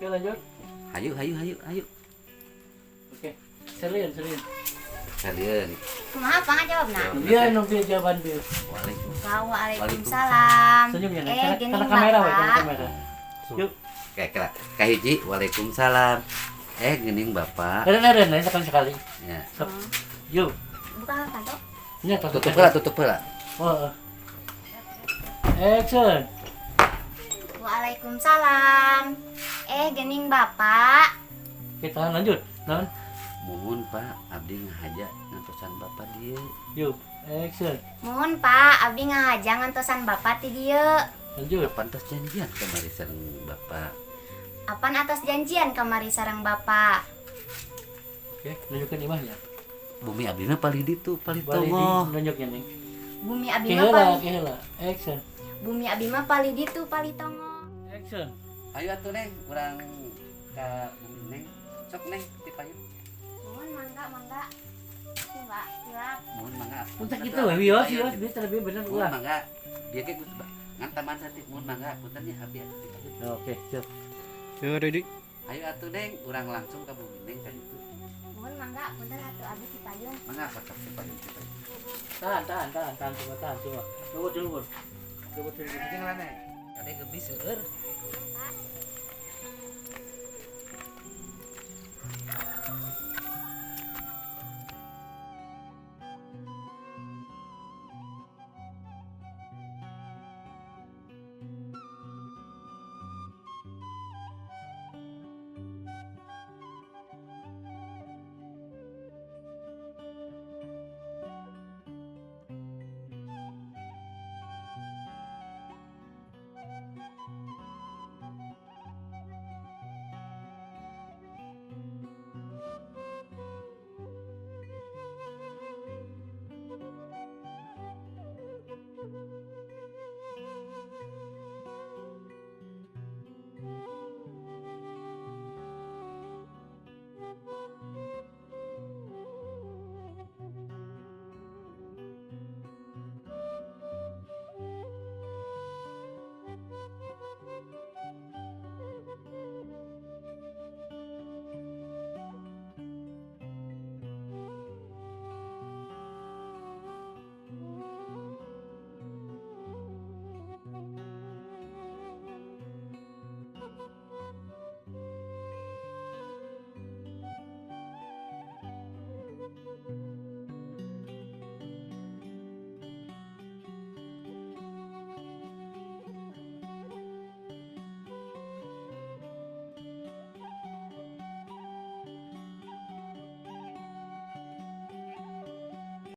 Oke, lanjut. Hayu, hayu, hayu, hayu. Oke. Serius, serius. Kalian. Kumaha pangajawabna? Biar nu bieu jawaban bieu. Waalaikumsalam. Waalaikumsalam. Senyum ya, Neng. Eh, Karena gini karena kamera we, karena Bapak. Kamera. Yuk. Kayak kira kahiji, waalaikumsalam. Eh, gening Bapak. Eren eren Neng, sekali sekali. Ya. Sok. Yuk. Buka kantor. Ini atas. Tutup heula, tutup heula. Oh. Oh. Action. Waalaikumsalam. Eh, gening Bapak. Kita lanjut. Non. Muhun, Pak, abdi ngahaja ngantosan Bapak dieu. Yuk. Action. Muhun, Pak, abdi ngahaja ngantosan Bapak ti dieu. Lanjut. Kapan tos janjian kamari sareng Bapak? Apan atos janjian kamari sareng Bapak? Oke, nunjukin imahnya. Bumi abdi mah palih ditu, palih Balik di tongoh. nunjuknya, Neng. Bumi abdi mah Keheula, palih keheula. Action. Bumi abdi mah palih ditu palih tongoh. Action. Ayo atuh, Neng, urang ka bumi Neng. Sok, Neng, ti payun. Muhun, mangga mangga. Sini, Pak, tilap. Muhun, mangga. Untuk gitu we, wios wios bisa lebih bener Muhun, ulah. Mangga. Bieu ge geus ngan taman saeutik, muhun mangga, punten nya abdi atuh ti payun. Oke, siap. Yo, ready. Ayo atuh, Neng, urang langsung ka bumi Neng ka ditu. Muhun, mangga, punten atuh abdi ti payun. Mangga, sok ti payun, ti payun. Tahan, tahan, tahan, tahan coba, tahan coba. Coba dulu. Coba dulu. Jeung lah, Neng. Kade gebis seueur.